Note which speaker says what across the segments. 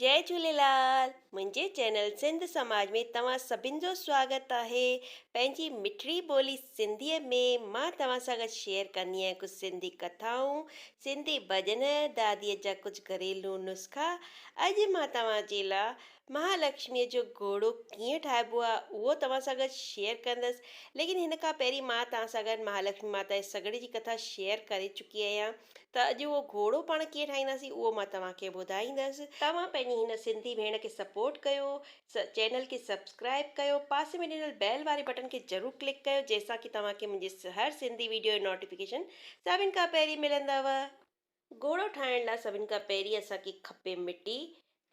Speaker 1: جئي جهوليلال منهنجي چينل سنڌ سماج ۾ توهان سڀن جو سواگت آهي پنهنجي مٺڙي ٻولي سنڌي ۾ مان توهان سان گڏ شيئر ڪندي آهيان ڪجهه سنڌي ڪٿائون سنڌي ڀڄن دادي جا ڪجهه گهريلو نسخا اڄ مان توهان جي لا مهالڪشميء جو گهوڙو ڪيئن ٺاهبو آهي اهو توهان سان گڏ شيئر ڪندس ليڪن هن کان پهرين مان توهان سان گڏ مهالڪشمي ماتا جي سڳڙي جي ڪٿا شيئر ڪري چڪي آهيان ته اڄ اهو گهوڙو پاڻ ڪيئن ٺاهينداسين اهو مان توهان کي ٻڌائيندس. توهان پنهنجي هن سنڌي ڀيڻ کي سپورٽ ڪيو چينل کي سبسڪرائب ڪيو پاسي ۾ ڏنل بيل واري بٽڻ کي ضرور ڪلڪ ڪيو جنهن سان ڪي توهان کي منهنجي هر سنڌي ويڊيو جو نوٽيفڪيشن سڀن کان پهرين ملندو. گهوڙو ٺاهڻ لاء سڀن کان پهرين اسان کي کپي مٽي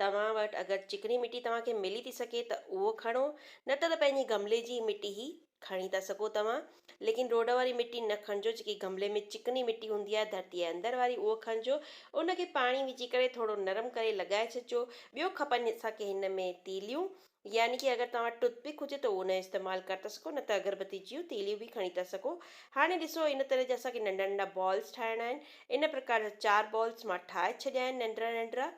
Speaker 1: توهان وٽ اگر چڪني مٽي توهان کي ملي ٿي سگهي ته اهو کڻو نه ته ته پنهنجي گملي جي مٽي ئي کڻي ٿا سگهو توهان ليڪن روڊ واري مٽي نه کڻجو جيڪي گملي ۾ چڪني مٽي هوندي آهي ڌرتي جي اندر واري اهو کڻجو ان کي پاڻي وجهي ڪري ٿورو نرم ڪري لڳائي ڇڏجو ٻيو کپن اسان کي هن ۾ تيليون يعني ڪي اگر توهان وٽ ٽوٿ پڪ هجي ته ان جو استعمال ڪري ٿا سگهو نه ته اگربتي جون تيليون به کڻي ٿا سگهو هاڻي ڏسو ان طرح جا اسان کي ننڍا ننڍا بالز ٺاهڻا آهن ان پرڪار جا چار بالز مان ٺاهي ڇڏيا آهن ننڍڙا ننڍڙا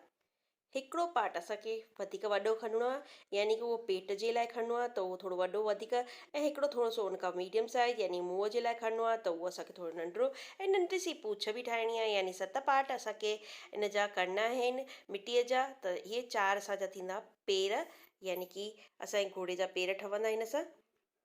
Speaker 1: هڪڙو پارٽ اسان کي وڌيڪ وڏو کڻڻو آهي يعني ڪي اهو پيٽ جي لاء کڻڻو آهي ته اهو ٿورو وڏو وڌيڪ ۽ هڪڙو ٿورو سو ان کان ميڊيم سائيز يعني منهن جي لاء کڻڻو آهي ته اهو اسان کي ٿورو ننڍڙو ۽ ننڍڙي سي پوڇ به ٺاهڻي آهي يعني ست پارٽ اسان کي ان جا ڪرڻا آهن مٽيء جا ته اهي چار اسان جا ٿيندا پير يعني ڪي اسان جي گهوڙي جا پير ٺهندا هن سان.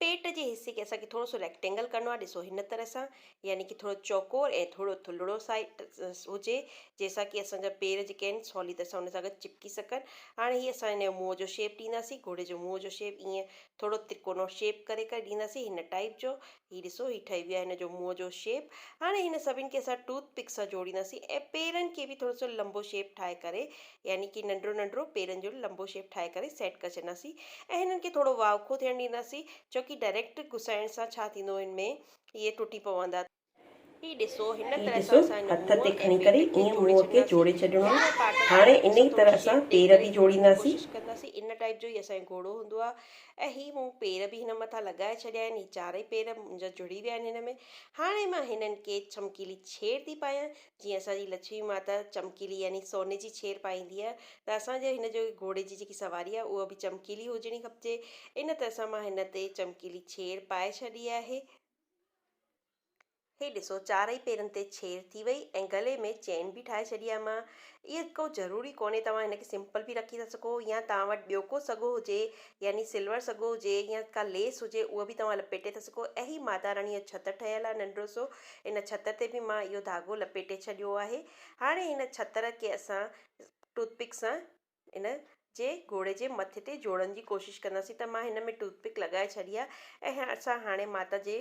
Speaker 1: پيٽ جي حصي کي اسان کي ٿورو سو ريڪٽينگل ڪرڻو آهي ڏسو هن طرح سان يعني ڪي ٿورو چوڪور ۽ ٿورو ٿلهڙو سائيڊ هجي جنهن سان ڪي اسان جا پير جيڪي آهن سولي طرح سان ان سان گڏ چپڪي سگهن هاڻي هي اسان هن جو منهن جو شيپ ڏينداسين گهوڙي جو منهن جو شيپ ائين ٿورو ترڪونو شيپ ڪري ڪري ڏينداسين هن ٽائيپ جو هي ڏسو هي ٺهي ويو آهي هن جو منهن جو شيپ هاڻي هن سڀن کي اسان ٽوٿ پڪ سان جوڙينداسين ۽ پيرن کي به ٿورو سو لمبو شيپ ٺاهي ڪري يعني ڪي ننڍڙو ننڍڙو پيرن جو لمبو شيپ ٺاهي ڪري سيٽ ڪري ڇڏينداسين ۽ هنن کي ٿورو واوکو ٿيڻ ڏينداسين ڇو ڪي ڊائريڪٽ گهسائڻ سان ڇا ٿيندو هن ۾ اهي ٽٽي پوندا. هي ڏسو هن
Speaker 2: هي
Speaker 1: طرح
Speaker 2: ڏسو
Speaker 1: سان اسان هن
Speaker 2: هٿ تي
Speaker 1: منهن ۽
Speaker 2: کڻي
Speaker 1: پيٽ
Speaker 2: ڪري
Speaker 1: کي
Speaker 2: ائين
Speaker 1: جوڙي
Speaker 2: منهن کي
Speaker 1: ڇڏينداسين.
Speaker 2: جوڙي ڇڏڻو
Speaker 1: هڪڙو
Speaker 2: آهي.
Speaker 1: پارٽ اسان
Speaker 2: هاڻي
Speaker 1: هلڪو
Speaker 2: انهي
Speaker 1: سو ٿورو
Speaker 2: طرح اسان
Speaker 1: شيپ ڏئي
Speaker 2: پير
Speaker 1: ڪري
Speaker 2: به
Speaker 1: جوڙڻ جي
Speaker 2: جوڙينداسين.
Speaker 1: ڪوشش ڪنداسين. ان ٽائيپ جو ئي اسان جو گهوڙو هوندو آهي ۽ هي مون پير به هن مٿان لڳائي ڇڏيا آهن. هي چارئي پير منهنجا جڙي ويا آهن هن ۾. هاڻي مان هنن کي چمڪيلي ڇير ٿي پايان. جيئن اسان جي لڇمي ماتا چمڪيلي يعني سوني جي ڇير پائيندي آهي ته اسان جي هن جو گهوڙي جي جيڪي سواري آهي اها به چمڪيلي هجڻي کپجي ان طرح سان مان هن تي چمڪيلي ڇير پائي ڇڏي آهي. هي ڏسو چارئي پيرن تي ڇير ٿي وئي ۽ گلي ۾ چين به ٺاهي ڇڏي آهي مان. اهي ڪو ضروري ڪونهي توهان هن کي سمپل به رکي ٿا سگهو يا توهان وٽ ٻيو ڪو سڳو هجي يعني سلور سڳو هجي يا ڪا ليس هجي اهو به توهان لپيٽي ٿا سگهو ۽ هي ماتا راڻي جو ڇتر ٺهيل آهي ننڍڙو سو ان ڇتر تي به مان اهو ڌاڳو لپيٽي ڇڏيو آهي. هاڻي هن ڇتر کي اسان ٽوٿ پڪ سان ان جي گهوڙي جي مٿي تي جوڙڻ جي ڪوشش ڪنداسين ته مان هن ۾ ٽوٿ پڪ لڳائي ڇڏي آهي ۽ اسان هاڻي ماتا جي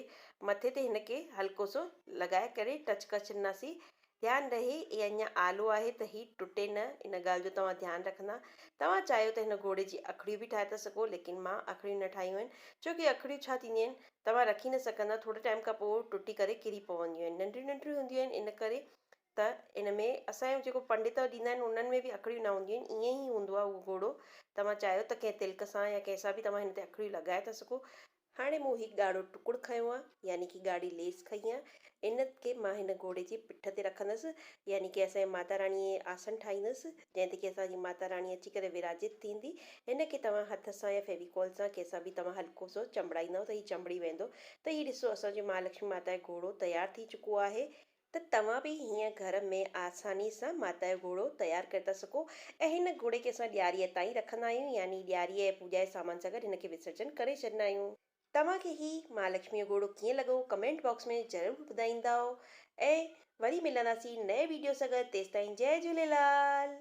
Speaker 1: مٿي تي هن کي هلڪو سو لڳائي ڪري ٽچ ڪري ڇڏنداسين. ڌيان رهي هي اڃا آلو آهي ته هي ٽٽي نه ان ڳالهه جو توهان ڌيان رکندا. توهان چاهيو ته هن گهوڙي جي اکڙيون به ٺاهي ٿا سگهو ليڪن مان اکڙيون نه ٺاهيون آهن ڇو ڪي اکڙيون ڇا ٿينديون آهن توهان رکي نه سگهندا ٿوري ٽائيم کان پوء ٽٽي ڪري ڪري پونديون آهن ننڍڙيون ننڍڙيون هونديون آهن ان ڪري ته ان ۾ اسان جو جيڪو پنڊت ڏيندا آهن انهن ۾ به اکڙيون نه هونديون آهن ائين ئي هوندو آهي اهو گهوڙو توهان چاهيو ته ڪنهن تلڪ سان يا ڪنهن سان به توهان هن تي اکڙيون لڳائي ٿا سگهو. هاڻي مون هي ڳاڙهو ٽڪڙ کنيو آ يعني ڪي ڳاڙهي ليس کنئي آ ان کي مان هن گهوڙي جي پٺ تي رکندس يعني ڪي اسان جي ماتا راڻي جي آسن ٺاهيندس جنهن تي ڪي اسان جي ماتا راڻي اچي ڪري وراجت ٿيندي هن کي توهان هٿ سان يا فيويڪول سان ڪنهن سان به توهان هلڪو سو چنبڙائيندؤ ته هي چنبڙي ويندو ته هي ڏسو اسان جي مهالڪشمي ماتا جو گهوڙو تيار ٿي چڪو آهي. ته توهان به هيئن گهر ۾ آساني سان ماتا جو گهوڙو تيار ڪري ٿا سگهو ۽ هن گهوڙي کي اسان ڏياريء تائين رکندا آهيون يعني ڏياريء ۽ پوڄا جي سامان سان گڏ هن کي وسرجن ڪري ڇڏندا آهيون. توهان کي هي مهالڪشمي جو گهوڙو ڪيئن لڳو ڪمينٽ باڪس ۾ ضرور ٻڌائيندائو ۽ وري ملنداسين نئين ويڊيو سان گڏ تيستائين جئي جهوليلال.